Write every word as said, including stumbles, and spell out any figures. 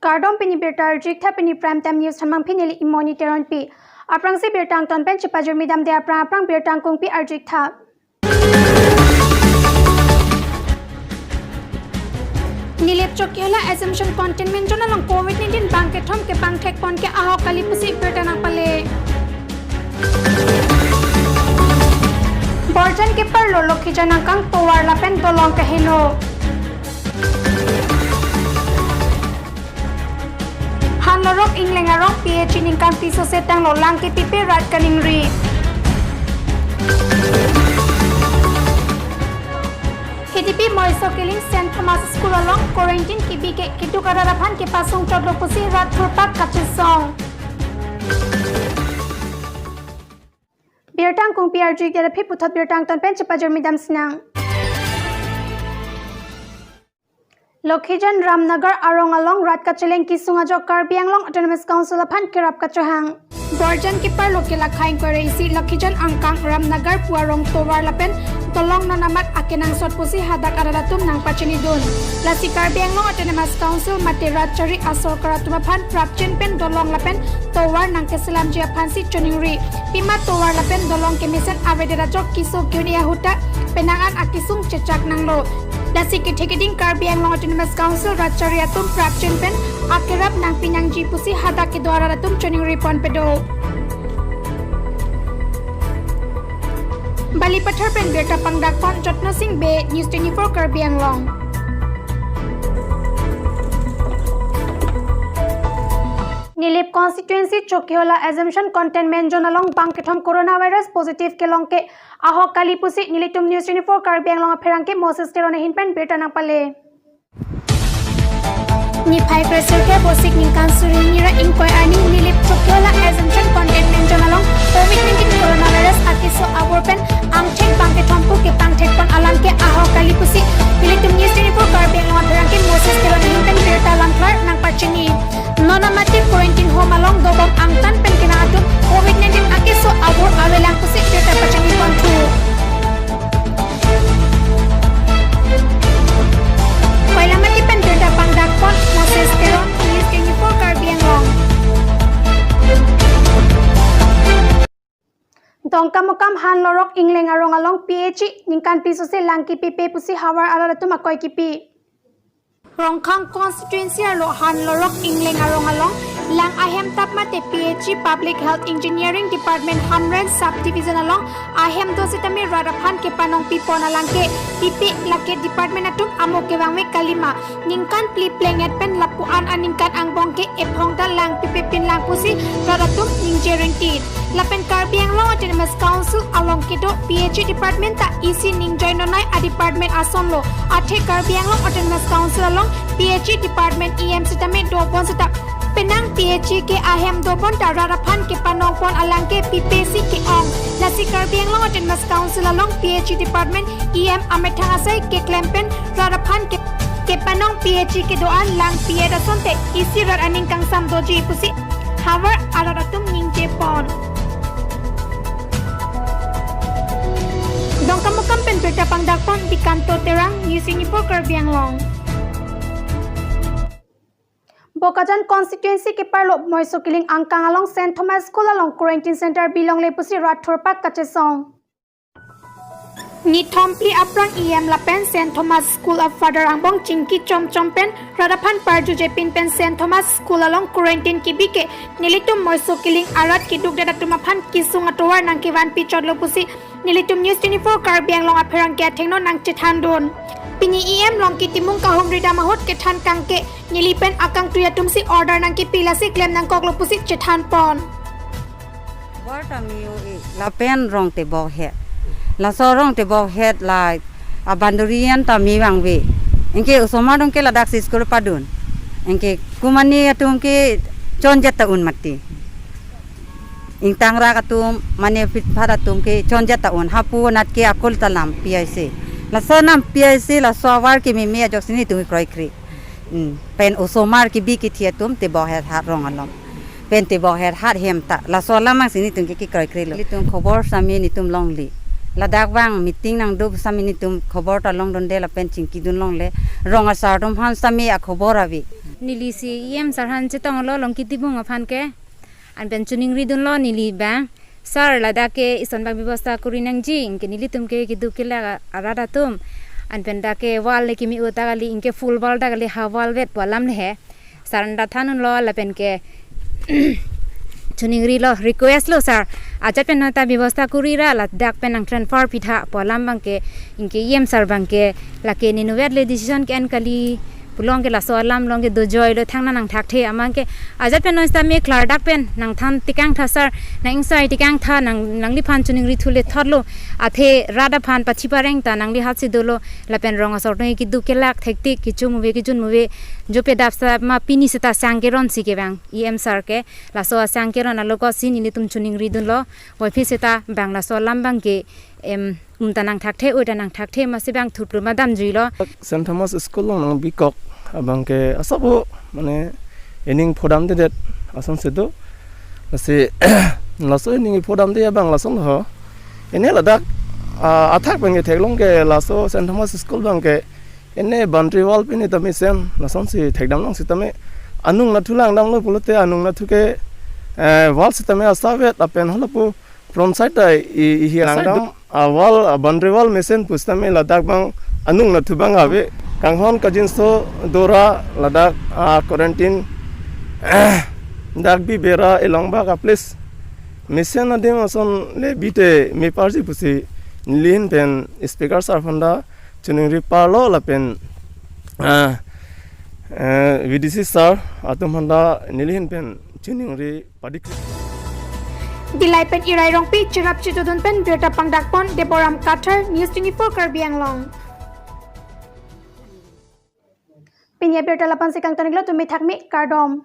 Kardom, pini birta arjutha, pini Prime Time News thanmangpi neli Imoni Teronpi. Aphrangsi birta angton pen chepajirmi damde aphrang aphrang birta angkungpi arjutha. Nilip Chokihola Assumption Containment Zone along covid nineteen bang kethom kepangthekpon ke ahok kali pusi birta nangpale. Borjan keparlo Lokhijan angkang tovar lapen dolong keheno. Hanlorok Ingleng arong P H E ningkan piso setanglo lang kepipe rat kaningri. Hidipi Moiso Kiling Saint Thomas School along quarantine kebi ke keduk arat aphan kepasung chotlo pusi rat thurpak kachesong. Birta angkungpi arjutha, aphi puthot birta angton pen chepajirmi dam sinang. Lokhijan Ramnagar arong along rat kacheleng kesung ajok Karbi Anglong Autonomous Council aphan kerap kachohang. Borjan keparlo kelakhai ingkoi ra isi Lokhijan angkang Ramnagar pu arong tovar lapen dolong non amat akenangsot pusi hadak arat atum nangpachinidun. Lasi Karbi Anglong Autonomous Council mate rat chari asorkar atum aphan prapjin pen dolong lapen tovar nangkeselamji aphansi choningri. Pima tovar lapen dolong kemesen avedet ajok keso ke-un-e ahut ta penang an akesung chechak nanglo. Lasi kethe keding Karbi Anglong Autonomous Council rat chari atum prapjin pen akerap nangpi nangji pusi hadak kedo arat atum choningripon pedo. Balipathar pen birta pangdakpon Jotno Sing Bey, News twenty-four Karbi Anglong. Nilip constituency Chokihola Assumption Containment Zone along bang kethom coronavirus positive kelong ke ahok kali pusi nelitum News twenty-four Karbi Anglong apherangke Moses Teron ahin pen birta nangpale. Niphai kresirkep Vosik ningkan suri hini ra ingkoi arni Nilip Chokihola Assumption Containment Zone along covid nineteen coronavirus akeso abor pen angthek bang kethom pu kepangthekpon alam ke ahok kali pusi nelitum News twenty-four Karbi Anglong apherangke Moses Teron ahin pen birta langklar nangpachini. Non amat ke quarantine home along dobom angtan pen kena atum covid nineteen akeso abor avelang pusi birta pachini ponthu. Koilamati pen birta pangdakpon Moses Teron, News twenty-four Karbi Anglong. Dongkamukam Hanlorok Ingleng arong along P H E ningkan piso se lang kepipe pusi havar arat atum akoi kipi. Rongkhang constituency arlo Hanlorok Ingleng arong along lang ahem tap mate P H E Public Health Engineering Department Hamren Subdivision along ahem do sitame rat aphan kepanong pipon alang ke pipe, lake department atum amo kevangve kalima. Ningkan phli plengdet pen lapu-an aningkan angbong ke ephong ta lang pipepin lang pusi rat atum ningje ringti. Lapen Karbi Anglong Autonomous Council along kedo P H E department ta isi ningjoi nonai a department asonlo. Athe Karbi Anglong Autonomous Council along P H E department E M sitame dobon seta penang P H E ke ahem dobon ta rat aphan kepanongpon alang ke pipe si ke-ong. Lasi Karbi Anglong Autonomous Council along P H E department E M amethang asai keklem pen rat aphan ke kepanong P H E kedo-an lang pi-et asonte isi rat aning kangsam doji pusi havar arat atum ningjepon. Dongkamukam pen birta pangdakpon Dikanto Terang, News twenty-four Karbi Anglong. Bokajan constituency keparlo Moiso Kiling angkang along Saint Thomas School along quarantine center bilongle pusi rat thurpak kachesong. Nithom phli aphrang E M lapen Saint Thomas School a father angbong chingki chomchom pen rat aphan parjujepin pen Saint Thomas School along quarantine kebi ke nelitum Moiso Kiling arat keduk det atum aphan kesung atovar nangkevanpi chotlo pusi nelitum News twenty-four Karbi Anglong apherangke athengno nangchethandun. Pini E M Longki Timung kahumri dam ahut kethan kangke neli pen akangtui atum si order nangkepi, lasi klem nangkoklo pusi chethanpon. Bor ta me-o-e, lapen rong tebokhet. Laso rong tebokhet la a boundary an ta me vangve. Anke osomar atum ke ladak si school padun. Anke komatne atum ke chonjet ta un mati. Ingtangrak atum, mane pitphat atum ke chonjet ta un. Hapu anat ke akul ta lam P I C. Laso lam P I C, laso avar ke meme ajoksi nelitum kroikre. Hmm. Pen osomar kebi kethe atum tebokhet hat rong along. Pen tebokhet hat hem ta. Laso alam angsi nelitum ke kekroikre lo. Nelitum khobor sitame nelitum longle. Ladak vang meeting nangdo sitame nelitum khobor ta longdunde lapen chingkidun longle. Rong asar atum aphan sitame akhobor ave. Neli si E M sir aphan chetonglo Longki Timung aphan ke. Anpen choningri dunlo neli abang. Sir, ladak ke ison bak bebosta kori nangji, anke nelitum ke keduk kelak arat atum. Anpen dak ke wall le kimi uta kali, anke full wall ta kali, half wall vet pu alam le he. Sir anta than unlo lapen ke choningrilo, request lo sir. Ajat pen nota bebosta kori ra ladak pen nang transfer pitha pu alam abang ke, anke E M sir abang ke lake ninu vet le decision ke-en kali pu along ke laso alam along ke dojoilo, thangta nang thakthe amat ke ajat pen noi sitame klardak pen nang than tekang tha sir, nang ingsai tekang tha, nang nangliphan choningri thu le thotlo, athe rat aphan pathi pareng ta nangli hat si dolo, lapen rong asor atum keduk kelak thektik, kecho muve kejun muve, jope dap sa ma pini seta sang keron si kevang E M sir ke, laso asang keron along ko si nelitum choningri dunlo, wai phi seta bang laso alam abang ke em, um ta nang thakthe, oi ta nang thakthe, masi bang thuplu ma damjuilo. Saint Thomas School along nang bikok abang ke asap ho, mane ening phodamdedet ason si do. Lasi laso ening phodamde abang lason ho. Ene ladak, ah, athak pen ke theklong ke laso Saint Thomas School abang ke ene boundary wall pini tame sen lason si thekdam long sitame anung nathu langdamlo pulote anung nathu ke, eh, wall sitame asavet lapen halapu front side ta i, i hi side langdam, a wall, a boundary wall mesen pusitame ladak abang anung nathu abang ave. Kanghon kajinso dora ladak, a quarantine dak bi bera elong bak a place mesen adim ason le bite meparji pusi nelihin pen speaker sir aphanta choningri parlo lapen, ah, eh, V D C sir atum aphanta nelihin pen choningri padik. Dillai pen Irai Rongpi cherap chitudun pen birta pangdakpon Deboram Kathar, News twenty-four Karbi Anglong. Pini abirta la-an si kangton iklo, tumi thakmi kardom.